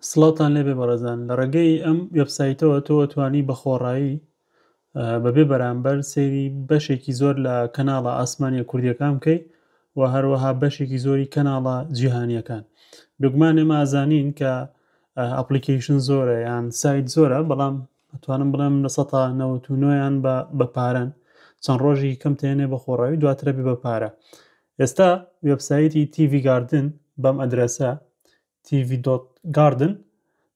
سڵاوتان لێبێ بەڕێزان لە ڕێگەی ئەم وێبسایتەوە تۆ ئەتوانی بە خۆڕایی بەبێ بەرامبەر سەیری بەشێکی زۆر لە کەناڵە ئاسمانیە کوردیەکان بکەی و هەروەها بەشێکی زۆری کەناڵە جیهانیەکان بێگومان ئێمە ئازانین کە ئەپلیکیشن زۆرە یان سایت زۆرە بەڵام ئەتوانم بڵێم لە سەتا نەوەت و نۆیان بە بە پارەن چەند ڕۆژی کەم تێنێ بە خۆڕایی دواترە بێ بە پارە ئێستا وێبسایتی TV Garden بەم ئەدرەسە TV dot Garden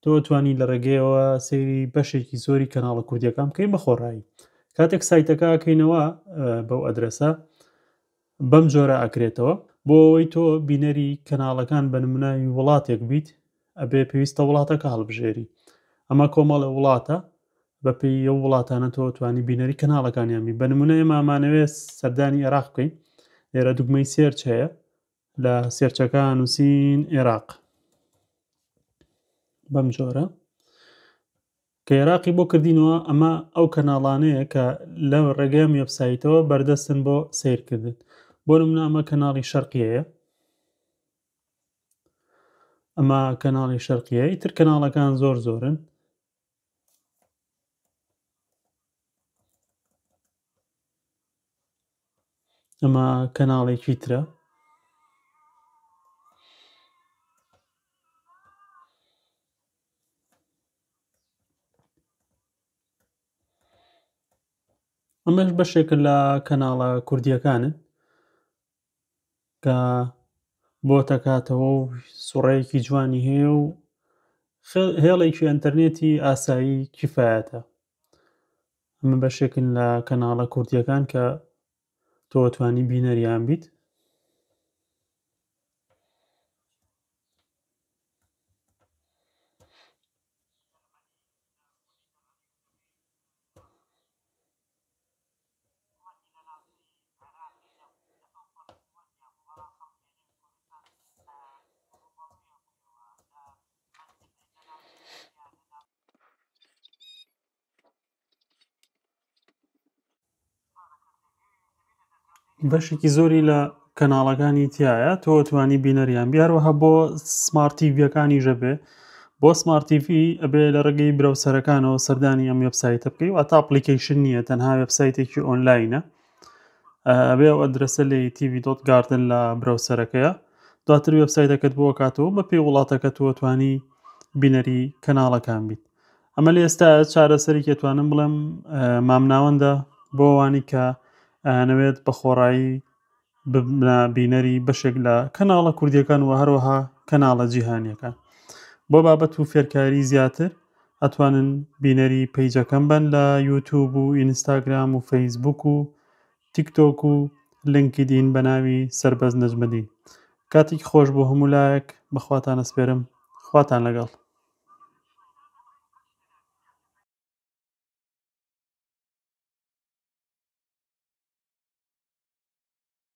تۆ توانی لە ڕێگەیەوە سەیری بەشێکی زۆری کەناڵە کوردیەکان بکەین بە خۆڕایی کاتێک سایتەکە ئەکەینەوە بەو ئەدرەسە بەم جۆرە ئەکرێتەوە بۆ ئەوەی تۆ بینەری کەناڵەکان بە نموناوی وڵاتێک بیت ئەبێ پێویستە وڵاتەکە هەڵبژێری ئەمە کۆمەڵە وڵاتە بەپێی ئەو وڵاتانە تۆ توانی بینەری کەناڵەکانیان بی بە نمونە ئێمە ئەمانەوێت سەردانی عێراق بکەین لێرە دوگمەی search هەیە لە search ەکە نووسین عێراق بەم جۆرە کە عێراقی بۆ کردینەوە ئەمە ئەو کەناڵانەیە کە لە ڕێگەی وێبسایتەوە بەردەستن بۆ سیرکردن بۆ نمونە ئەمە کەناڵی شەرقیەیە ئەمە کەناڵی شەرقیە ئیتر کەناڵەکان زۆر زۆرن ئەمە کەناڵێکی ترە. ئەمەش بەشێکە لە کەناڵە کوردیەکانن کە بۆتەکاتەوە و سوڕەیەکی جوانی هەیە و هێڵێکی ئەتەرنێتی ئاسایی کیفاەتە ئەمە بەشێکن لە کەناڵە کوردیەکان کە تۆ توانی بینەریان بیت. بەشێکی زۆری لە کەناڵەکانی تایە تۆ توانی بینەریان بی هەروەها بۆ smart TV یەکانی ژەبێ بۆ smart TV ئەبێ لە ڕێگەی browser ەکانەوە سەردانی ئەم وێبسایتە بکەی واتە application نییە تەنها وێبسایتێکی ئۆنلاینە ئەبێ ئەو ئەدرەسە لێ TV dot Garden لە browser ەکەیە دواتر وێبسایتەکەت بۆ کاتەوە بە پێی وڵاتەکە تۆ توانی بینەری کەناڵەکان بیت ئەمە لە ئێستا چارەسەرێکی ئەتوانم بڵێم مامناوەندە بۆ ئەوانی کە ئەیانەوێت بە خۆڕایی ببنە بینەری بەشێک لە کەناڵە کوردیەکان و هەروەها کەناڵە جیهانیەکان بۆ بابەت و فێرکاری زیاتر ئەتوانن بینەری page ەکەم بن لە یوتوب و ئینستاگرام و فەیسبوک و تیکتۆک و لینکدین بە ناوی سەربەست نەجمەدین کاتێکی خۆش بۆ هەموو لایەک بەخواتان ئەسپێرم خواتان لەگەڵ.